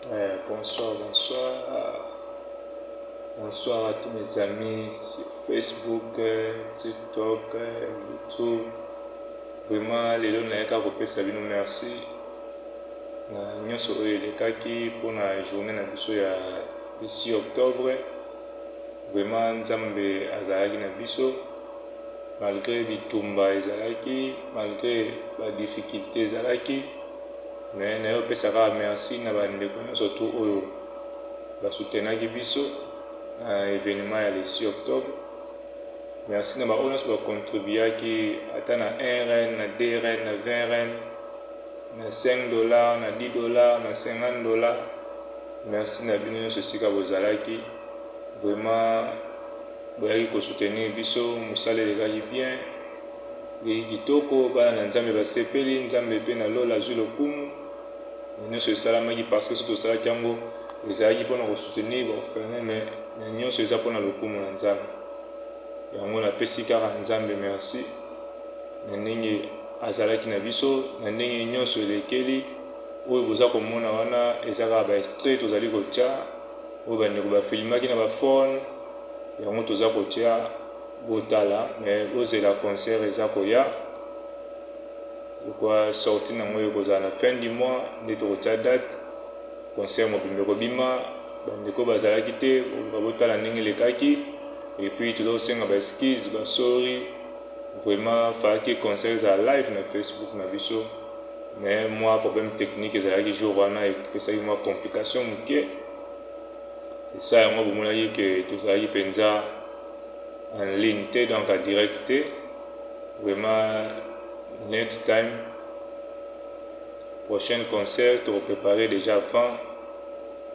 Bonsoir, bonsoir. Bonsoir à tous mes amis sur Facebook, TikTok, YouTube. Vraiment, lelo nayaka kopesa bino merci na nyonso oyo elekaki mpona journée na biso ya 6 octobre. Vraiment, Nzambe azalaki na biso malgré bitumba ezalaki, malgré badifficulté ezalaki, mais naye kopesa kaka merci na bandeko nyonso tu oyo basoutenaki biso na événement ya le 6 octobre. Merci na baoyo nyonso bacontribuaki ata na 1 rand, na 2 rand, na 20 rand, na 5 $, na 10 $, na 50 $. Merci na bino nyonso esika bozalaki. Vraiment, boyaki kosoutenir biso, mosala elekaki bien, eleki kitoko, bana na Nzambe basepeli, Nzambe mpe na lola azwi lokumu. Nyonso esalamaki parce que soki tosalaki yango, ezalaki mpona kosoutenir baorphelin, mais na nyonso eza mpona lokumu na Nzambe. Yango napesi kaka Nzambe merci na ndenge azalaki na biso, na ndenge nyonso elekeli. Oyo boza komona wana eza kaka baextrait tozali kotia, oyo bandeko bafilmaki na baphone. Yango toza kotia, botala, mais bozela concert eza koya. Lokwa sortie nango ekozala na fin du mois nde tokotia date. Concert mobimba ekobima. Bandeko bazalaki te, botala ndenge elekaki. Et puis toza kosenga baexcuse, basorry. Vraiment, fallait concert ezala live na Facebook na biso, mais mwa problème technique ezalaki jour wana, epesaki mwa complication moke. Esa yango bomonaki ke tozalaki mpenza en ligne te, donc en direct te. Vraiment, next time, prochaine concert, tokopréparer déjà avant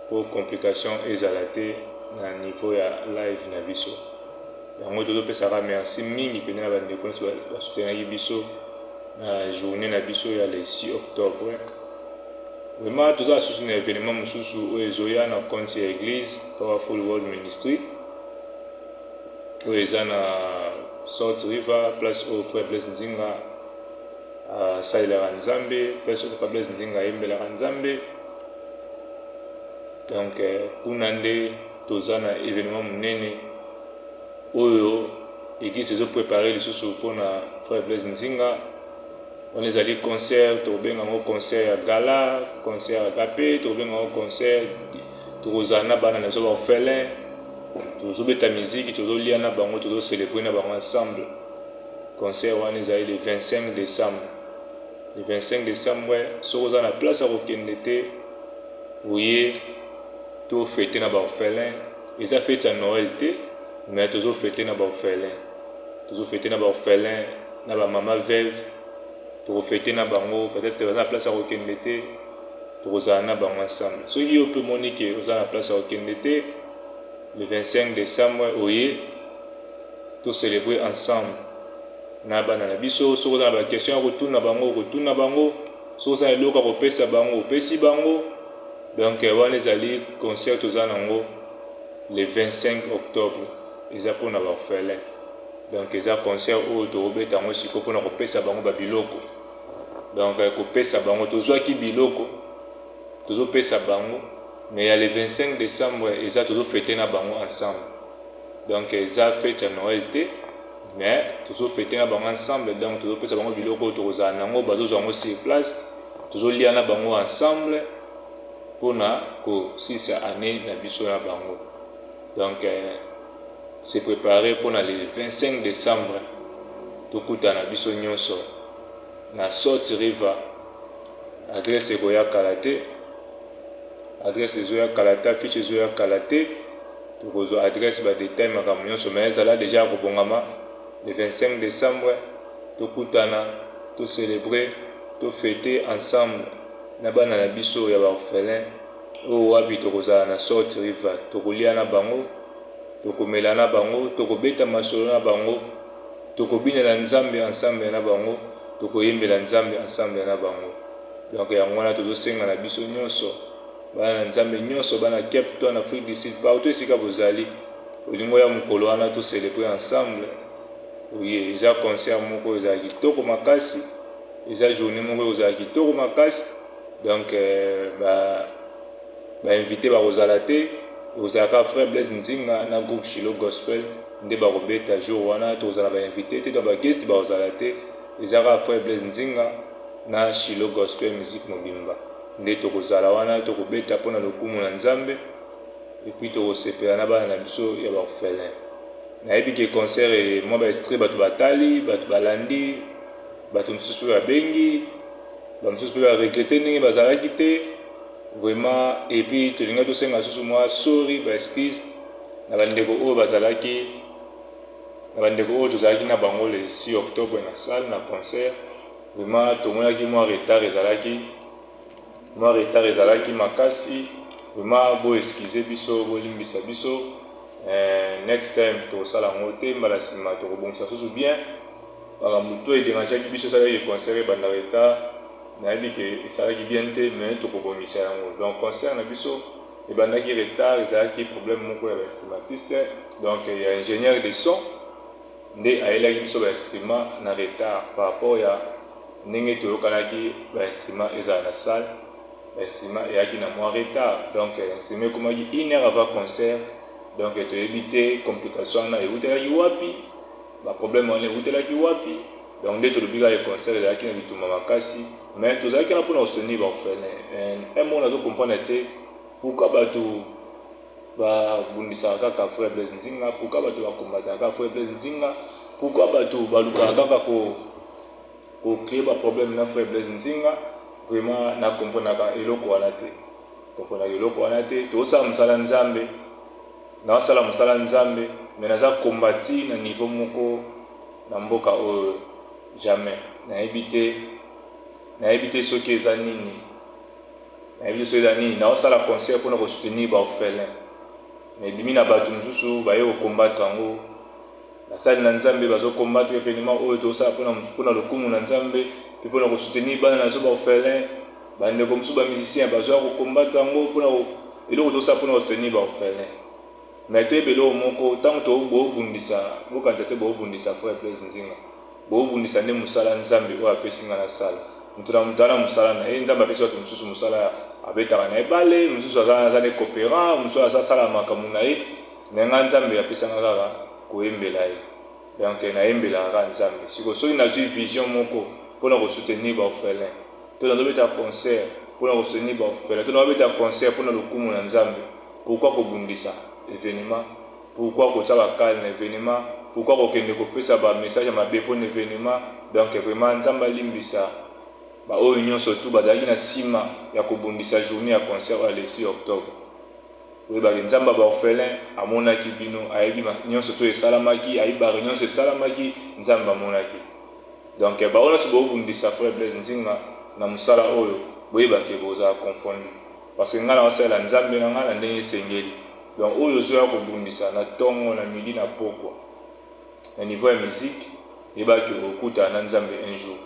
po complication ezala te na niveau ya live na biso. Yango tozopesaka merci mingi mpenza na bandeko nyonso basoutenaki biso na journée na biso ya le 6 octobre. Vraiment, toza lisusu na événement mosusu oyo ezoya na compte ya église Powerful World Ministry, oyo eza na Salt River, place oyo frère Blaise Nzinga asalelaka Nzambe, place oyo papa Blaise Nzinga ayembelaka Nzambe. Donc kuna nde toza na événement monene oyo église ezoprépare lisusu mpona frère Blaise Nzinga. Wana ezali concert, tokobenga yango concert ya gala, concert agape, tokobenga yango concert. Tokozala na bana na biso baorphelin, tozobeta miziki, tozolia na bango, tozocélébre na bango ensemble. Concert wana ezali le 25 décembre. Le 25 décembre, soki oza na place ya kokende te, oye tofêter na baorphelin. Eza fête ya Noël te, mais tozofêter na baorphelin, tozofêter na baorphelin, na bamama veuve. Tokofêter na bango. Peut-être baza na place ya kokende te, tokozala na bango ensemble. Soki yo mpe omoni ke oza na place ya kokende te, le 25 décembre oye tocélébrer ensemble na bana na biso. Soki oza na baquestion ya kotuna bango, okotuna bango. Soki oza na eloko ya kopesa bango, opesi bango. Donc wana ezali concert toza nango le 25 octobre, eza mpona baorphelin. Donc eza concert oyo tokobeta yango sikoyo mpona kopesa bango babiloko. Donc kopesa bango, tozwaki biloko, tozopesa bango, mais ya le 25 décembre eza tozofêter na bango ensemble. Donc eza fête ya Noël te, mais tozofêter na bango ensemble. Donc tozopesa bango biloko oyo tokozala nango, bazozwa yango sur place, tozolia na bango ensemble mpona kosisa année na biso na bango. Donc se préparer mpona le 25 décembre, tokutana biso nyonso na Salt River. Adresse ekoya kala te, adresse ezoya kala te, affiche ezoya kala te. Tokozwa adresse, badetail, makambo nyonso, mais ezala déjà ya kobongama. Le 25 décembre, tokutana, tocélébre, tofêter ensemble na bana na biso ya baorphelin, oyo wapi tokozala na Salt River. Tokolia na bango, tokomela na bango, tokobeta masolo na bango, tokobinela Nzambe ensemble na bango, tokoyembela Nzambe ensemble na bango. Donc yango wana tozosenga na biso nyonso, bana na Nzambe nyonso, bana Cape Town, Afrique du Sud, partout esika bozali, olingo ya mokolo wana tocélébre ensemble, oye. Eza concert moko ezala kitoko makasi, eza journée moko ezala kitoko makasi. Donc ba Ba invité bakozala te, ekozala kaka frère Blaise Nzinga na groupe Shilo Gospel nde bakobeta jour wana. Tokozala ba invité te, donc ba guest bakozala te, eza kaka frère Blaise Nzinga na Shilo Gospel Musique mobimba nde tokozala wana. Tokobeta mpona lokumu na Nzambe et puis tokosepela na bana na biso ya ba orphelin. Nayebi ke concert mwa ba extrait bato batali, bato balandi, bato mosusu mpe babengi, bamosusu mpe baregrete ndenge bazalaki te vraiment. Et puis tolingi tosenga lisusu mwa sorry, ba excuse na bandeko oyo bazalaki, na bandeko oyo tozalaki na bango le 6 octobre na salle na concert. Vraiment tomonaki mwa retard ezalaki, mwa retard ezalaki makasi. Vraiment bo excuse biso, bolimbisa biso. Next time tokosala yango te, mbala nsima tokobongisa susu bien. Makambo to edérangeaki biso, esalaki concert ebanda retard, nayebi ke esalaki bien te, mais tokobongisa yango. Donc concert na biso ebandaki retard, ezalaki problème moko ya bainstrumentiste, donc ya ingénieur de son nde ayelaki biso bainstrument na retard par rapport ya ndenge toyokanaki bainstrument ezala na salle. Bainstrument eyaki na mwa retard, donc instrument ekomaki une heure avant concert. Donc toyebi te complication wana ewutelaki wapi, baproblème wana ewutelaki wapi. Donc nde tolobi kaka concert ezalaki na bitumba makasi, mais tozalaki wana mpona kosoutenir baorphelin. Un mot, nazocomprendre te pourquoi bato babundisaka kaka frère Blaise Nzinga, pourquoi bato bakombataka kaka frère Blaise Nzinga, pourquoi bato balukaka kaka kocréer baproblème na frère Blaise Nzinga. Vraiment nakomprenaka eloko wana te, komprenaka eloko wana te. Tozosala mosala Nzambe, naosala mosala Nzambe, mais naza kombati na niveau moko na mboka oyo jamais. Nayebi te, nayebi te soki eza nini, nayebi te soki eza nini. Naosala concert mpona kosoutenir baorphelin, mais ebimi na bato mosusu baye kocombattre yango. Basali na Nzambe bazocombattre événement oyo tozosala mpona lokumu na Nzambe mpe mpona kosoutenir bana na biso baorphelin. Bandeko mosusu bamusicien bazwa kocombattre yango mpona eloko tozosala mpona kosoutenir baorphelin. Mais toyeba eloko moko, ntango boobundisa, bokanisa te boobundisa frère Blaise Nzinga, boobundisa nde mosala Nzambe oyo apesi nga nasala. Moto na moto ana mosala na ye. Nzambe apesi bato mosusu mosala, abetaka na ebale, mosusu aza ne coopérant, mosusu aza asala makambo na ye. Me nga Nzambe apesanga kaka koyembela ye, donc nayembelaka kaka Nzambe. Sikoyo soki nazwi vision moko mpona kosoutenir baorphelin, to nazobeta concert mpona kosoutenir baorphelin, to nazobeta concert mpona lokumu na Nzambe, pourquoi kobundisa événement? Pourquoi kotia bakale na événement? Pourquoi kokende kopesa bamessage ya mabe mpona événement? Donc vraiment Nzambe alimbisa baoyo nyonso tu bazalaki na nsima ya kobundisa journée ya concert oyo ya le 6 octobre. Oyebaki Nzambe ya baorphelin amonaki bino, ayebi nyonso to esalamaki, ayebi bare nyonso esalamaki, Nzambe amonaki. Donc baoyo nyonso bobundisa frère Blaise Nzinga na mosala oyo, boyebake bozala confondu, parce que ngai naosalela Nzambe na ngai na ndenge esengeli. Donc oyo ozoya kobundisa na ntongo, na midi, na pokwa na niveau ya musique, yebaki okutana na Nzambe un jour.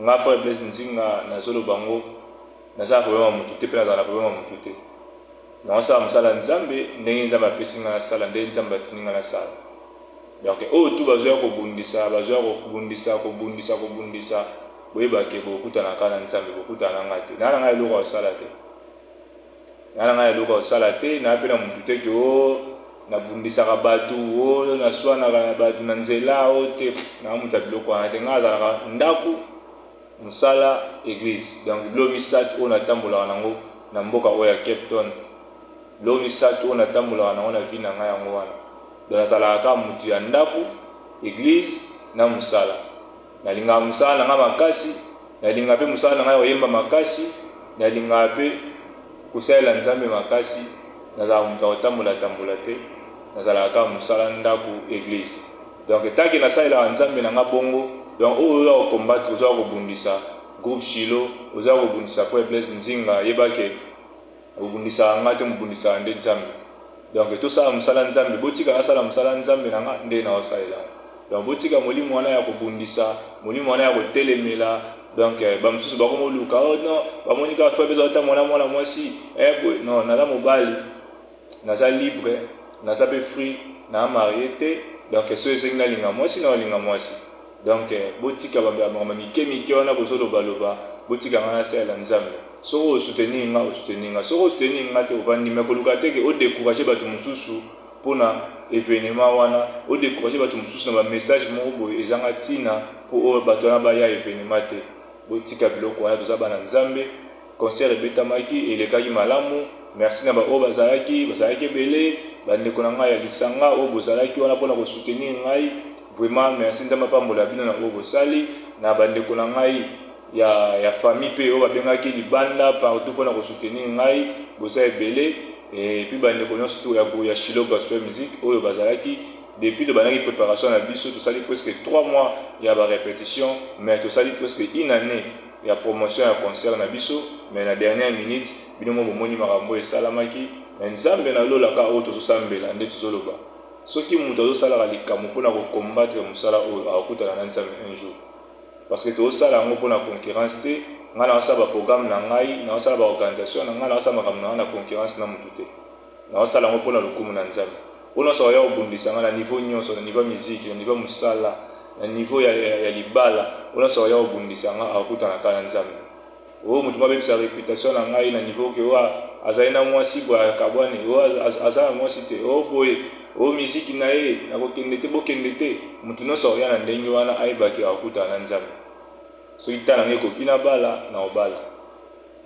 Nga frère Blaise Nzinga nazoloba ngo, naza na problème ya motu te, mpe nazala na problème ya motu te. Naosala mosala Nzambe ndenge Nzambe apesi ngai nasala, ndenge Nzambe atindi ngai nasala. Donc oyo tu bazoya kobundisa, bazoya kobundisa, kobundisa, kobundisa, boyebake bokutana kaka na Nzambe, bokutana na ngai te. Naa na ngai eloko ya kosala te, naa na ngai eloko ya kosala te. Naa mpe na motu te ke o nabundisaka bato, oyo naswanaka na bato na nzela oyo te. Naa moto ya biloko wana te. Ngai azalaka ndako, mosala, église. Donc biloko misato oyo natambolaka nango na mboka oyo ya Cape Town, biloko misato oyo natambolaka nango na vie na ngai, yango wana. Donc nazalaka kaka motu ya ndako, église na mosala. Nalingaka mosala na ngai makasi, nalingaka mpe mosala na ngai ya koyemba makasi, nalingaka mpe kosalela Nzambe makasi. Nazalaka moto ya kotambola tambola te, nazalaka kaka mosala, ndako, église. Donc tant que nasalelaka Nzambe na nga bongo, donc oyo oza kocombattre, oza kobundisa groupe Shilo, oza kobundisa frère Blaise Nzinga, yebake obundisaka nga te, mobundisaka nde Nzambe. Donc tosala mosala Nzambe, botika nasala mosala Nzambe na nga nde naosalela. Donc botika molimo wana ya kobundisa, molimo wana ya kotelemela. Donc bamosusu bakomoluka: "Oh non, bamoni kaka frère Blaise ata mwana mwana mwasi boye." Non, naza mobali, naza libre, naza mpe free, naa marié te. Donc so esengi nalinga mwasi, na olinga mwasi. Donc botika bamakambo mike mike wana bozolobaloba, botika ngai nasalela Nzambe. Soki osoutenir nga, osoutenir nga. Soki osoutenir nga te, ovandi. Mais koluka te ke odécourage bato mosusu mpona événement wana, odécourage bato mosusu na bamessage moko boye ezanga ntina, mpo oyo bato wana baya événement te. Botika biloko wana, toza bana Nzambe. Concert ebetamaki, elekaki malamu. Merci na baoyo bazalaki ebele, bandeko na ngai ya lisanga oyo bozalaki wana mpona kosoutenir ngai. Vraiment merci, Nzambe apambola bino na oyo bosali. Na bandeko na ngai ya famille mpe oyo babengaki libanda partout mpona kosoutenir ngai, boza ebele. Et puis bandeko nyonso to ya Shilo Gospel Music oyo bazalaki depuis tobandaki préparation na biso. Tosali presque 3 mois ya barépétition, mais tosali presque une année ya promotion ya concert na biso. Mais na dernière minute, bino mo bomoni makambo esalamaki. Mais Nzambe nalolaka oyo tozosambela nde tozoloba. Soki moto azosalaka likambo mpona kocombattre mosala oyo, akokutana na Nzambe un jour, parce que tozosala yango mpona concurrence te. Ngai naosala baprogramme na ngai, naosala baorganisation na ngai, naosala makambo na ngai na concurrence na motu te. Naosala yango mpona lokumu na Nzambe. Mpo nyonso oya kobundisa ngai na niveau nyonso, na niveau ya miziki, na niveau ya mosala, na niveau ya libala, mpo nyonso oya kobundisa ngai, akokutana kaka na Nzambe. Oyo motu mabebisa réputation na ngai na niveau ke oyo azali na mwasi boye, akabwani, oyo aza na mwasi te, oyo boye, oyo miziki na ye nakokende te, bokende te. Motu nyonso akoya na ndenge wana, ayebaki akokutana na Nzambe. Soki tala ngai ekoki na bala, na kobala.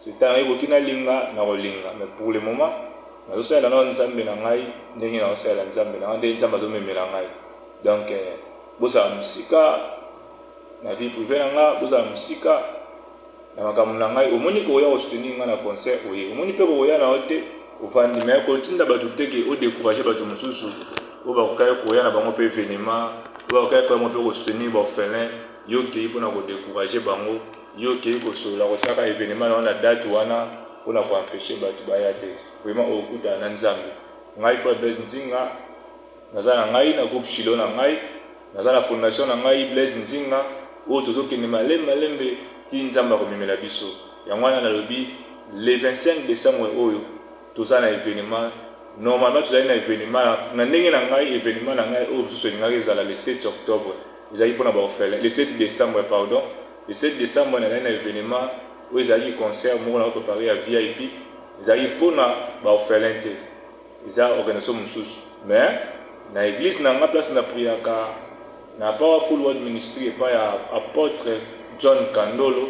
Soki tala ngai ekoki nalinga, na kolinga. Mais pour le moment, nazosalela nao Nzambe na ngai ndenge nazosalela Nzambe na ngai, ndenge Nzambe azomemela ngai. Donc bozala mosika na vie privée na nga, bozala mosika na makambo na ngai. Omoni koya kosoutenir ngai na concert, oye. Omoni mpe kokoya na yo te, ovandi. Mais kotinda bato te ke odécourage bato mosusu oyo bakokaki koya na bango mpe événement, oyo bakokaki koya mpe kosoutenir baorphelin. Yo okei mpona kodécourage bango, yo okei kosolola, kotiaka événement na yo na date wana mpona koempêche bato baya te. Vraiment, okutana na Nzambe. Ngai frère Blaise Nzinga, naza na ngai na groupe Shilo na ngai, naza na fondation na ngai Blaise Nzinga oyo tozokende malembe malembe ti Nzambe akomemela biso. Yango wana nalobi, le 25 décembre oyo toza na événement. Normalement tozali na événement na ndenge na ngai. Événement na ngai oyo mosusu elingaki ezala le 7 octobre, ezalaki mpona baorphelin. Le 7 décembre, pardon, le 7 décembre nazali na événement oyo ezalaki concert moko na préparé ya VIP. Ezalaki mpona baorphelin te, eza organisation mosusu. Mais na église na nga, place na priaka, na Powerful Word Ministry epai ya apôtre John Kandolo,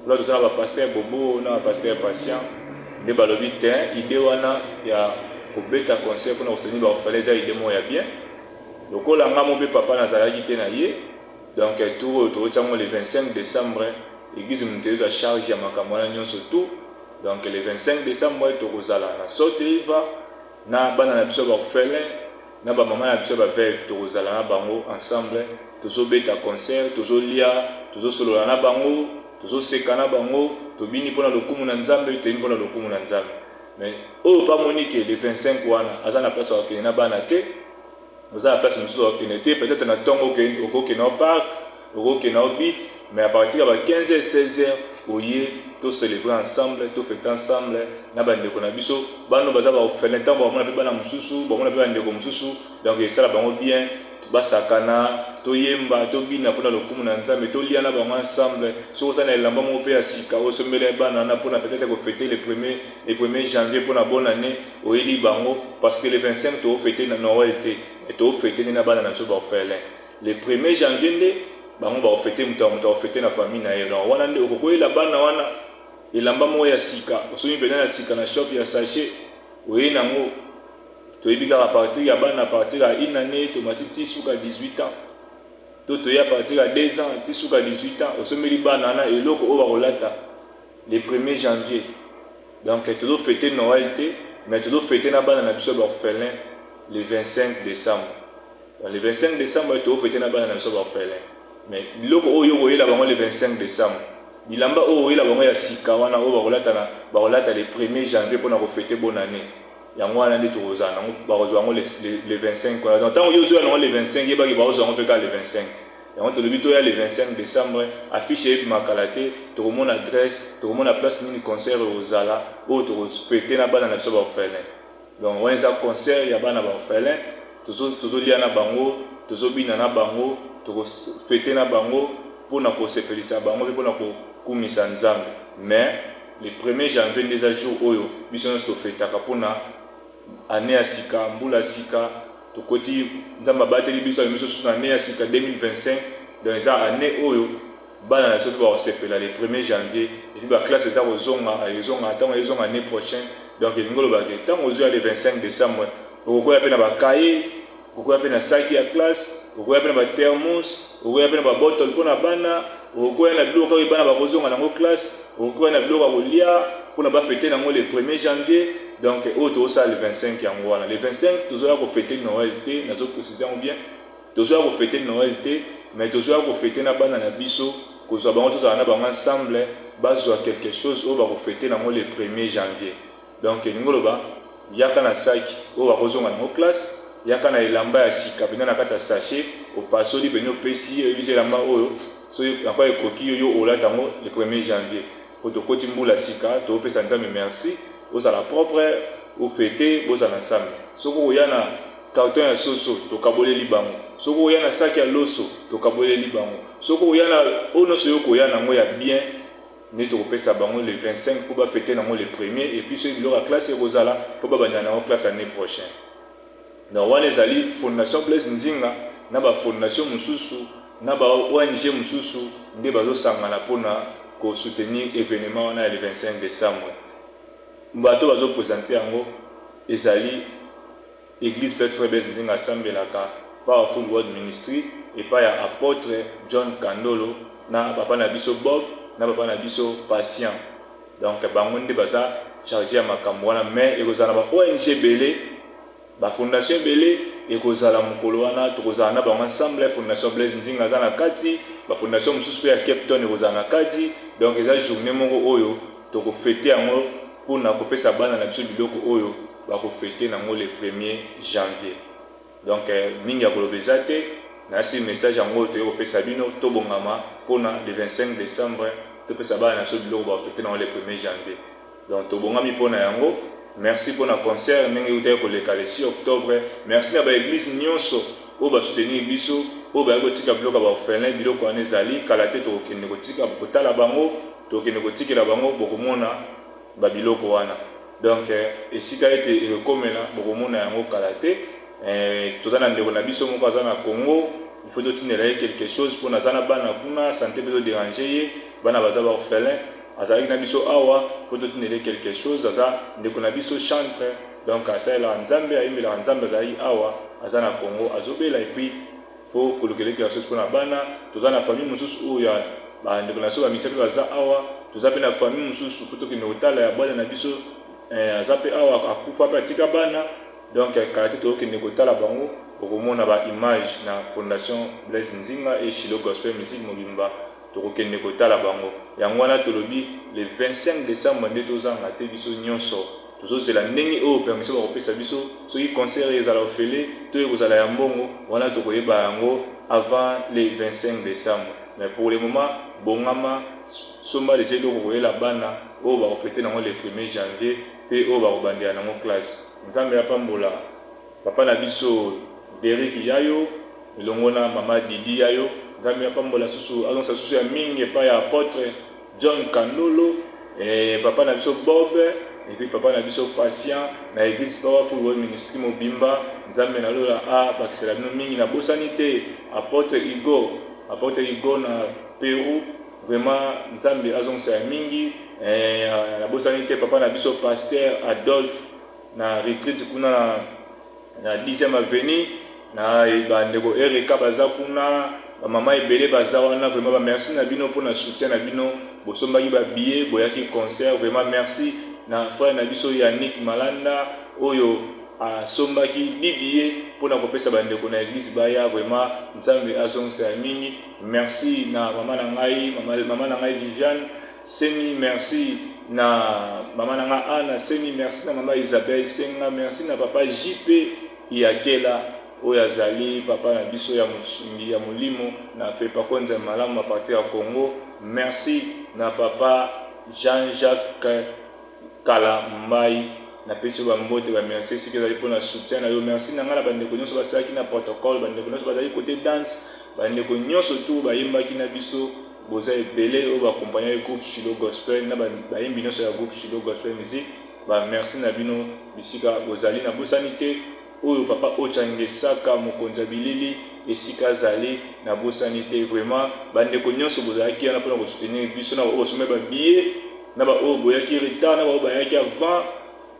kuna toza na bapasteur Bobo na bapasteur Patient, nde balobi te idée wana ya kobeta concert mpona kosoutenir baorphelin eza idée moko ya bien. Lokola nga mo mpe papa nazalaki te na ye, donc tour oyo tokotiango le 25 décembre. Église moto ezwa charge ya makambo wana nyonso tout. Donc le 25 décembre tokozala na Salt River na bana na biso baorphelin, na bamama na biso baveuve. Tokozala na bango ensemble, tozobeta concert, tozolia, tozosolola na bango, tozoseka na bango, tobini mpona lokumu na Nzambe, toyini mpona lokumu na Nzambe. Mais oyo mpa moni ke le 25 wana aza na place akokende na bana te, oza na place mosusu akokende te, peut-être na ntongo okokende au parc, okokende au beach, mais à partir ya ba 15 h, 16 h, oye tocélébrer ensemble, tofete ensemble na bandeko na biso. Bano baza baorphelin, ntango bamona mpe bana mosusu, bamona mpe bandeko mosusu, donc esala bango bien. Basakana, toyemba, tobina mpona lokumu na Nzambe, tolia na bango ensemble. Soki oza na elamba moko mpe ya sika, osombela bana wana mpona peut-être kofete le premier janvier, mpona bonne année, oyeli bango, parce que le 25 toofete na Noël te, toofete nde na bana na biso baorphelin. Le 1er janvier nde bango baofete, moto ya moto aofete na famille na ye. Donc wana nde okokoyela bana wana elamba moko ya sika, osomi mpenza na sika na shop ya sachet, oye nango. Toyebi kaka partir ya bana, partir ya une année, tomati ti suka 18 ans, to toye partir ya 2 ans ti suka 18 ans. Osombeli bana wana eloko oyo bakolata le 1er janvier. Donc tozofete Noël te, mais tozofete na bana na biso baorphelin le 25 décembre. Donc le 25 décembre tozofete na bana na biso baorphelin. Mais biloko oyo koyela bango le 25 décembre, bilamba oyo oyela bango ya sika wana oyo bakolata na bakolata le 1er janvier mpona kofete bonne année, yango wana nde tokozala nango, bakozwa yango le 25 wana. Donc ntango yo ozoya nango le 25, yebaki bakozwa yango mpe kaka le 25. Yango tolobi toya le 25 décembre. Affiche eyebima te, tokomona adresse, tokomona place nini concert ekozala oyo tokofete na bana na biso baorphelin. Donc wana eza concert ya bana baorphelin. Tozolia na bango, tozobina na bango, tokofete na bango mpona kosepelisa bango mpe mpona kokumisa Nzambe. Mais Le 1er janvier nde eza jour oyo biso nyonso tofetaka mpona année ya sika, mbula ya sika tokoti. Nzambe abateli biso, amemi biso susu na année ya sika 2025. Donc eza année oyo bana na biso mpe bakosepela le 1er janvier. Et puis baclasse eza kozonga, ezonga ntango ezonga année prochaine. Donc elingi olobake ntango ozwi ya le 25 décembre, okokoya mpe na bacahier, okokoya mpe na saki ya classe, okoya mpe na bathermos, okoya mpe na babotole mpo na bana, okokoya na biloko kaka bana bakozonga nango classe, okokoya na biloko ya kolia mpona bafete nango le 1er janvier. Donc oyo tozosala le 25, yango wana. Le 25 tozoya kofete Noël te, nazoprécise yango bien, tozoya kofete Noël te, mais tozoya kofete na bana na biso, kozwa bango, tozala na bango ensemble, bazwa quelque chose oyo bakofete nango le 1er janvier. Donc elingi oloba, yaka na saki oyo bakozonga nango classe, yaka na elamba ya sika mpenza na kati ya sachet, opasoli pene, opesi ye, oyebisi elamba oyo soki yango ekoki yo, yo olata yango le 1er janvier, po tokoti mbula sika, topesa Nzambe merci. Ozala propre, ofete, bozala ensemble. Soki okoya na carton ya soso, tokaboleli bango. Soki okoya na saki ya loso, tokaboleli bango. Soki okoya na oyo nyonso yo koya nango ya bien, nde tokopesa bango le 25 mpo bafete nango le premier. Et puis soki biloko ya classe ekozala mpo babandela nango classe année prochaine. Donc wana ezali Fondation Blaise Nzinga na bafondation mosusu na ba ONG mosusu nde bazosangana mpona kosoutenir événement wana ya le 25 décembre. Bato bazopresente yango ezali église Place Frère Blaise Nzinga asambelaka, Powerful World Ministry, epai ya apôtre John Kandolo na papa na biso Bob na papa na biso Patient. Donc bango nde baza charge ya makambo wana, mais ekozala na ba ONG ebele, bafondation ebele ekozala mokolo wana. Tokozala na bango ensemble. Fondation Blaise Nzinga aza na kati, bafondation mosusu mpe ya Cape Town ekozala na kati. Donc eza journée moko oyo tokofete yango mpona kopesa bana na biso biloko oyo bakofete nango le 1er janvier. Donc mingi ya koloba eza te. Nayasi message yango toyei kopesa bino: tobongama mpona le 25 décembre, topesa bana na biso biloko bakofete nango le 1er janvier. Donc tobongami mpona yango. Merci mpona concert ndenge eutaki koleka le 6 octobre. Merci na baeglise nyonso oyo basoutenir biso, oyo bayaki kotika biloko ya baorphelin. Biloko wana ezali kala te, tokokende kotika kotala bango, tokokende kotikela bango, bokomona babiloko wana. Donc esika ete ekokomela, bokomona yango kala te. Toza na ndeko na biso moko aza na Congo, il faut totindela ye quelque chose mpona aza na bana kuna, santé mpe todérange ye, bana baza baorphelin. Azalaki na biso awa, faut totindela ye quelque chose. Aza ndeko na biso chantre, donc asalelaka Nzambe, ayembelaka Nzambe. Azalaki awa, aza na Congo, azobela, et puis faut kolukela quelque chose mpona bana. Toza na famille mosusu oyo ya bandeko na biso bamisia mpe baza awa. Toza mpe na famille mosusu, faut tokende kotala ya bana na biso, aza mpe awa, akufa mpe atika bana. Donc kala te tokokende kotala bango. Okomona baimage na Fondation Blaise Nzinga et Shilo Gospel Musique mobimba, tokokende kotala bango. Yango wana tolobi le 25 décembre nde tozanga te. Biso nyonso tozozela ndenge oyo permission bakopesa biso. Soki concert ezala ofele to ekozala ya mbongo, wana tokoyeba yango avant le 25 décembre. Mais pour le moment, bongama, somba deja eloko koyela bana oyo bakofete nango le 1er janvier mpe oyo bakobandela nango classe. Nzambe apambola papa na biso Derik Yayo elongo na mama Didi Yayo. Nzambe apambola susu, azongisa susu ya mingi epai ya apôtre John Kandolo, papa na biso Bob et puis papa na biso Patient na église Powerful World Ministry mobimba. Nzambe na lola abakisela bino mingi. Nabosani te apôtre Igo, apôtre Igo na Pérou, vraiment Nzambe azongisa ya mingi. Nabosani te papa na biso pasteur Adolphe na retraite kuna na 10e avenue, na bandeko Ereka baza kuna, bamama ebele baza wana. Vraiment bamerci na bino mpona soutien na bino. Bosombaki babillet, boyaki concert, vraiment merci. Na frère na biso Yannick Malanda oyo asombaki 10 billet mpona kopesa bandeko na église baya, vraiment Nzambe azongisa ya mingi. Merci na mama na ngai, mama na ngai Viviane Semi, merci na mama na ngai Ana Semi, merci na mama Isabelle Senga, merci na papa JP Iyakela oyo azali papa na biso ya mosungi ya molimo na pepa konza malamu à partir ya Congo. Merci na papa Jean-Jacques Kala Mbai, napesi yo bambote, bamerci esika ezali mpona soutien na yo. Merci na ngai na bandeko nyonso basalaki na protocole, bandeko nyonso bazali côté danse, bandeko nyonso tu bayembaki na biso. Boza ebele oyo ba accompagnaki groupe Shilo Gospel na bayembi nyonso ya groupe Shilo Gospel Music. Ba merci na bino bisika bozali. Nabosani te oyo papa Ocha Ngesaka, mokonzi ya bilili, esika azali, nabosani te. Vraiment bandeko nyonso bozalaki wana mpona kosoutenir biso, na baoyo bosombi ba billet, na baoyo boyaki retard, na baoyo bayaki avant.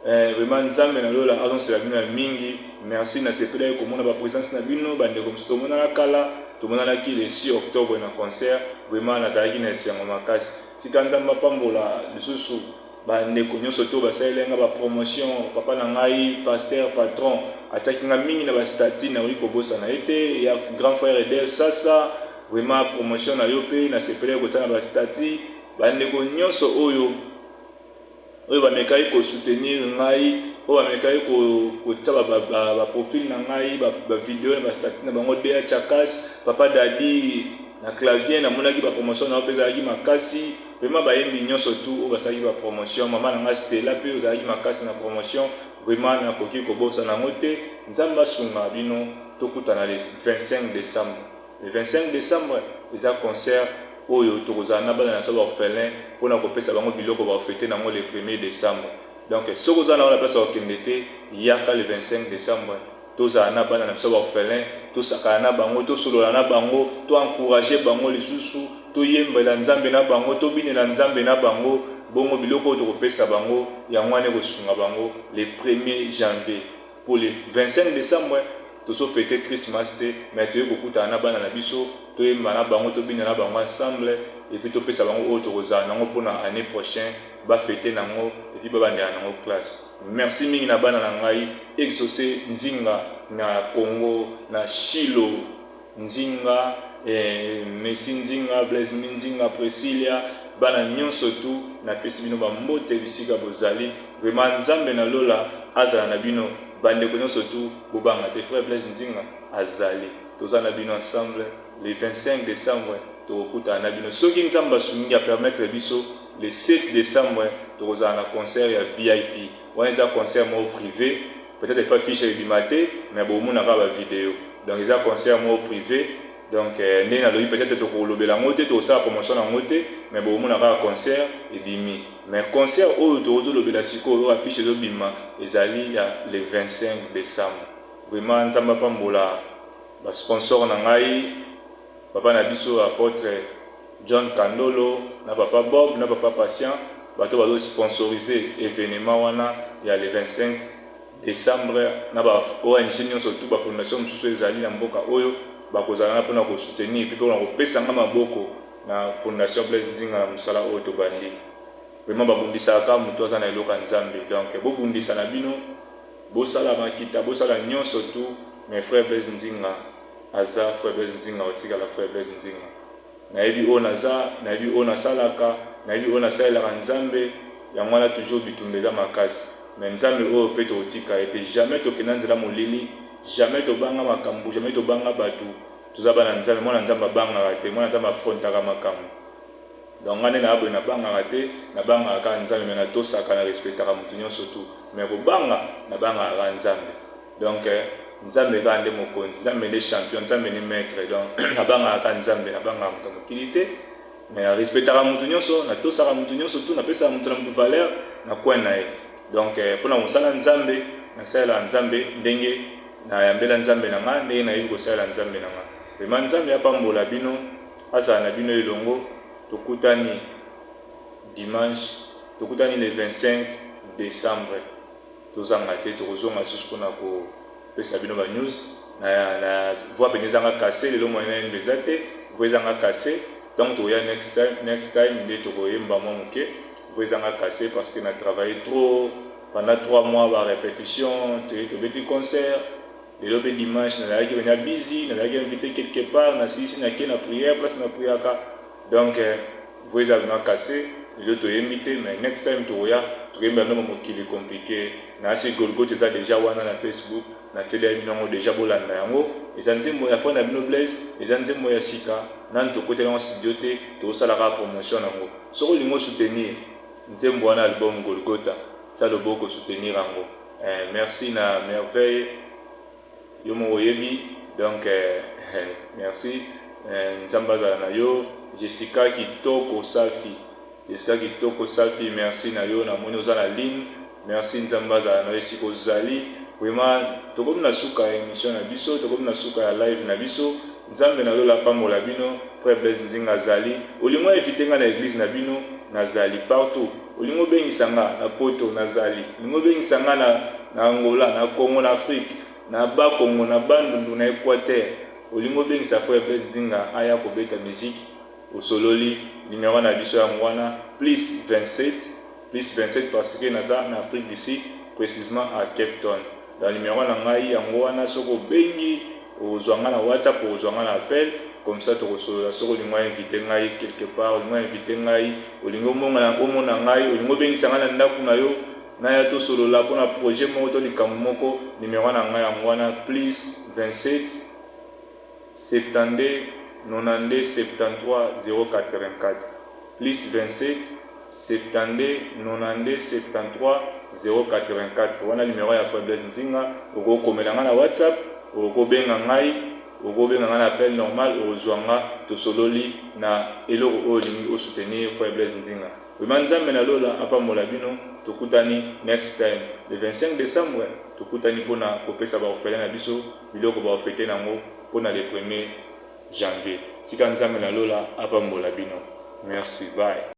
Vraiment Nzambe na lola azongisela bino ya mingi. Merci, nasepelaki komona ba présence na bino. Bandeko mosusu tomonana kala, tomonanaki le 6 octobre na concert. Vraiment nazalaki na esengo makasi. Tika Nzambe apambola lisusu bandeko nyonso to basaleli nga ba promotion. Papa na ngai pasteur patron atiaki nga mingi na ba statut, nakoki kobosana ye te. Ya grand frère Edel Sasa, vraiment promotion na yo mpe nasepelaki kotia na ba statut. Bandeko nyonso oyo bamekaki kosoutenir ngai, oyo bamekaki kotia baprofil na ngai, bavideo na bastatut na bango, Dea Chakas, papa Dadi na clavier, namonaki bapromotion na yo mpe ezalaki makasi. Vraiment bayembi nyonso tu oyo basalaki bapromotion, mama na ngai Stella mpe ozalaki makasi na promotion. Vraiment nakoki kobosana yango te. Nzambe asunga bino. Tokutana le 25 décembre. Le 25 décembre eza concert oyo tokozala na bana na biso baorphelin mpona kopesa bango biloko baofêter nango le 1er décembre. Donc soki oza na wana place ya kokende te, yaka le 25 décembre, tozala na bana na biso baorphelin, tosakana na bango, tosolola na bango, toencourager bango lisusu, toyembela Nzambe na bango, tobinela Nzambe na bango. Bongo biloko oyo tokopesa bango, yango wana ekosunga bango le 1er janvier. Pour le 25 décembre tozofêter Christmas te, mais toye kokutana na bana na biso, toyemba na bango, tobina na bango ensemble, et puis topesa bango oyo tokozala nango mpona année prochaine bafêter nango, et puis babandela nango classe. Merci mingi na bana na ngai Exaucé Nzinga na Congo, na Shilo Nzinga, Messi Nzinga, Blaise Nzinga, Priscilia, bana nyonso tu napesi bino bambote bisika bozali. Vraiment Nzambe na lola azala na bino. Bandeko nyonso tu, bobanga te, frère Blaise Nzinga azali, toza na bino ensemble. Le 25 décembre tokokutana na bino. Soki Nzambe asungi, apermettre biso, le 7 décembre tokozala na concert ya VIP. Wana eza concert moko privé, peut-être pas fiche ebima te, mais bomonaka bavideo. Donc eza concert moko privé. Donc ndenge nalobi, peut-être tokolobela yango te, tokosala promotion yango te, mais bomona kaka concert ebimi. Mais concert oyo tokozolobela sikoyo, oyo affiche ezobima, ezali ya le 25 décembre. Vraiment Nzambe apambola basponsor na ngai, papa na biso apôtre John Kandolo na papa Bob na papa Patient, bato bazosponsoriser événement wana ya le 25 décembre, na ba ONG nyonso tu, bafondation mosusu ezali na mboka oyo bakozala na mpona kosoutenir mpe mpona kopesa nga maboko na Fondation Blaise Nzinga na mosala oyo tobandi. Vraiment babundisaka moto aza na eloko ya Nzambe. Donc bobundisa na bino, bosala makita, bosala nyonso tu, mais frère Blaise Nzinga aza frère Blaise Nzinga, otikala frère Blaise Nzinga. Nayebi oyo naza, nayebi oyo nasalaka, nayebi oyo nasalelaka Nzambe. Yango wana toujours bitumba eza makasi, mais Nzambe oyo mpe tokotika ye te jamais. Tokenda nzela molili, jamais tobanga makambo, jamais tobanga bato. Toza bana Nzambe. Mwana Nzambe abangaka te, mwana Nzambe afrontaka makambo. Donc nga nde na boye nabangaka te, nabangaka kaka Nzambe. Mais natosaka, na respectaka motu nyonso tu, mais kobanga, nabangaka kaka Nzambe. Donc Nzambe kaka nde mokonzi, Nzambe nde champion, Nzambe nde maître. Donc nabangaka kaka Nzambe, nabangaka moto ya mokili te, mais narespectaka motu nyonso, natosaka motu nyonso tu, napesaka motu na motu valeur na coin na ye. Donc mpona kosala Nzambe, nasalelaka Nzambe ndenge nayambela Nzambe na nga, ndenge nayebi kosalela Nzambe na nga. Vraiment Nzambe apambola bino, azala na bino elongo. Tokutani dimanche, tokutani le 25 décembre, tozanga te. Tokozonga lisusu mpona kopesa bino banews. Na voix pene ezanga cassé lelo, moyen nayemba eza te, voix ezanga cassé. Donc tokoya next time, next time nde tokoyemba mwa moke. Voix ezanga cassé parce que na travaillé trop pendant 3 mois, barépétition, toye tobeti concert lelo mpe dimanche. Nazalaki mpenza busy, nazalaki invité quelque part, nasilisi, nake na prière place na priaka. Donc voix eza vraiment cassé lelo, toyembi te, mais next time tokoya, tokoyemba bino. Mokili compliqué nasi. Golgote eza déjà wana na Facebook, natieli bino yango déjà, bolanda yango. Eza nzembo ya frère na bino Blaise, eza nzembo ya sika, nani tokotela yango studio te, tokosalaka promotion yango. Soki olingi osoutenir nzembo wana, album Golgota, tia loboko, soutenir yango. Merci na Merveille, yo moko oyebi. Donc merci, Nzambe azala na yo. Jessica Kitoko Safi. Jessica Kitoko Safi, merci na yo, namoni oza na ligne. Merci, Nzambe azala na yo esika ozali. Vraiment, tokomi na suka ya émission na biso, tokomi na suka ya live na biso. Nzambe na lola apambola bino. Frère Blaise Nzinga azali. Olingo invité nga na église na bino, nazali partout. Olingo obengisa nga na Poto, nazali. Olingo obengisa nga na Angola, na Congo, na Afrique, na Bakongo, na Bandundu, na Équateur. Olingi obengisa frère Blaise Nzinga aya kobeta musique, osololi numéro na biso yango wana plus 27 plus 27, parce que naza na Afrique du Sud, précisément à Cape Town. Dans numéro na ngai yango wana, soki obengi okozwa nga na WhatsApp, okozwa nga na appel, comme ça tokosolola. Soki olingi invité ngai quelque part, olingi invité ngai, olingi omona ngai, olingi obengisa ngai na ndako na yo, naya tosolola mpona projet moko to likambo moko, numéro na ngai yango wana plus 27 72 92 73 084, plus 27 72 92 73 084. Wana numéro ya frère Blaise Nzinga. Okokomela ngai na WhatsApp, okobenga ngai, okobenga ngai na appel normal, okozwa nga, tosololi na eloko oyo olingi osoutenir frère Blaise Nzinga. Vraiment, Nzambe na lola apambola bino. Tokutani next time le 25 décembre, tokutani mpona kopesa baorphelin na biso biloko baofêter nango mpona le 1er janvier. Tika Nzambe na lola apambola bino. Merci, bye.